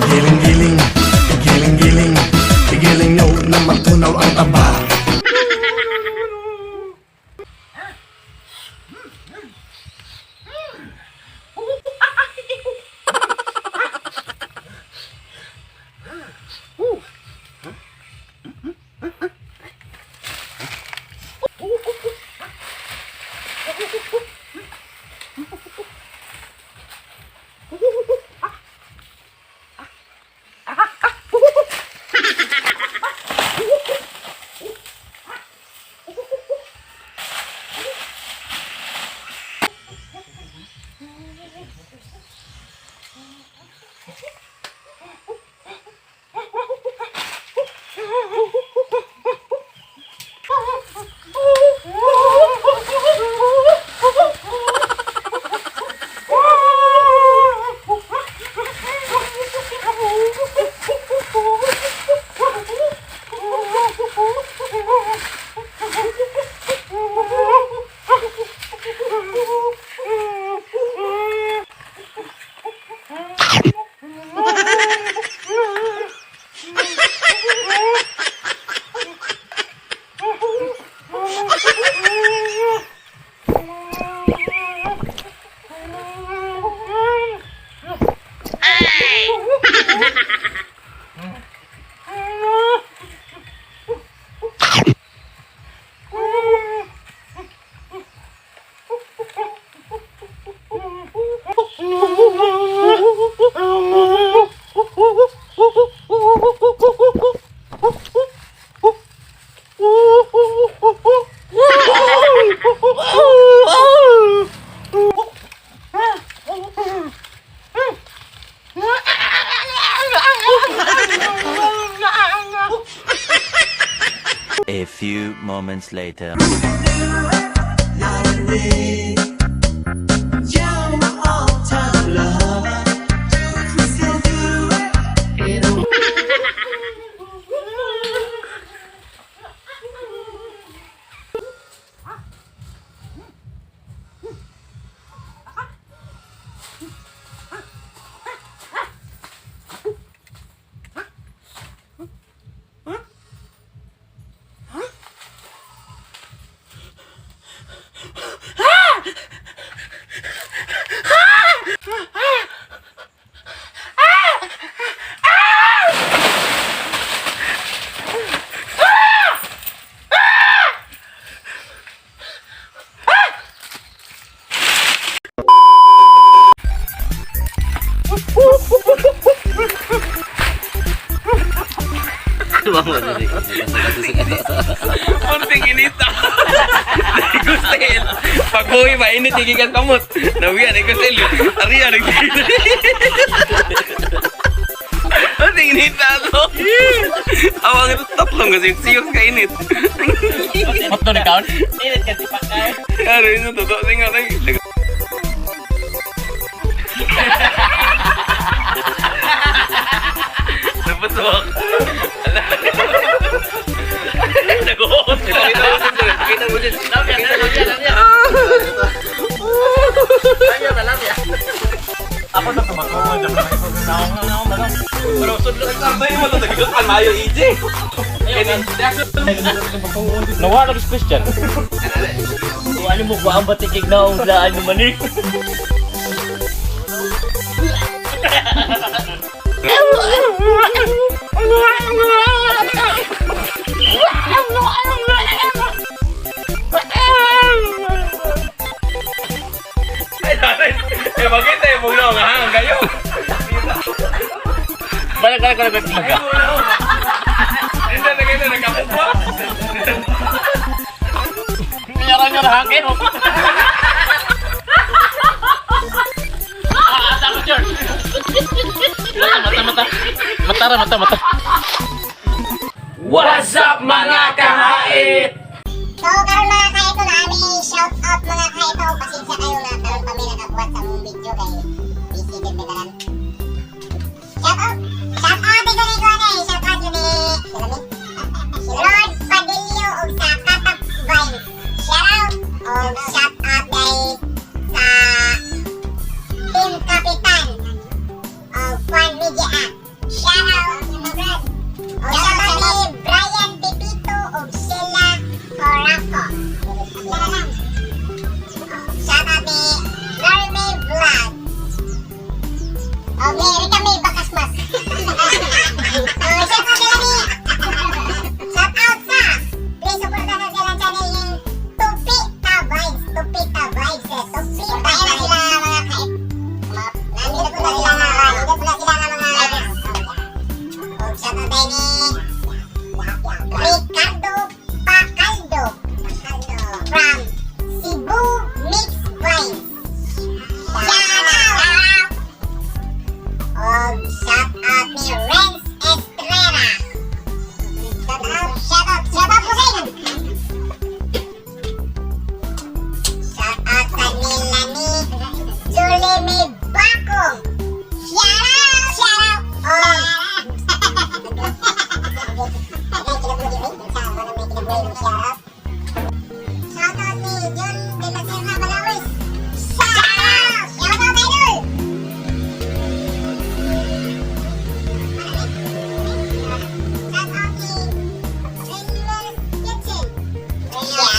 Giling-giling, giling-giling, giling nyo na matunaw ang taba. A few moments later. Kunting inita. Nagusel. Pag-uwi ba, init, igigan kamot. Nawiya, nagusel. Ariya, nagusel. Kunting inita to. Awang ito tatlong kasi siyos ka init. Hot ni kaon? Init ka tipak ka. Ano yun, totoo. Tinga, tinga. Napasok. Nag-uot. Pakita mo din. Lamya, lamya, lamya. Lamya, lamya. Ako na tumakuha dyan. Naong na naong na Pero sudlo sa tayo mo to mayo EJ. Nawala ko Christian. Kung ano mo ba ang batikig na ang laan mo manik? Ay, nanay. Eh, makita yung bugnaw nga hanggang kayo. Balik balik balik balik. Hindi na kayo nagkakupa. Nyara nyara hangin. Ah, takot yun. Mata mata mata. Mata mata mata. What's up, mga kahait? So, karon mga kaito na kami, shout out mga kaito. Pasensya kayo na karon kami nakabuhat sa mong video kay busy din tanan. Shout out! Shout out ito ni Kuan eh. Shout out yun ni sila ni Lord Padillo og sa Katap Vines. Shout out! Og shout out kay sa Team Kapitan og Juan Media App. Shout out! Og shout out ni Brian Pepito og Sheila Coraco. Sila lang. Shout out ni Larry May Vlog. O ni Rica May Bakasmas. So, shout out sila ni shout out sa please suporta sa silang channel yung Tupi Ta Vibes. Tupi Ta Vibes. Eh. Tupi Ta na sila mga kait. Nandito po na sila nga. Nandito po na sila nga mga riders. O shout out tayo ni Ricardo Pacaldo from Cebu Mix Vines. Shout out! Og shout out ni Renz Estrera. Shout out, shout out, shout out Hussein! Shout out sa nila ni Julie May Bacong. Shout out! Shout out! Og Shout out ni John De La Serna Balawis. Shout out! Shout out, idol! Shout out ni Rainwell Kitchen. Shout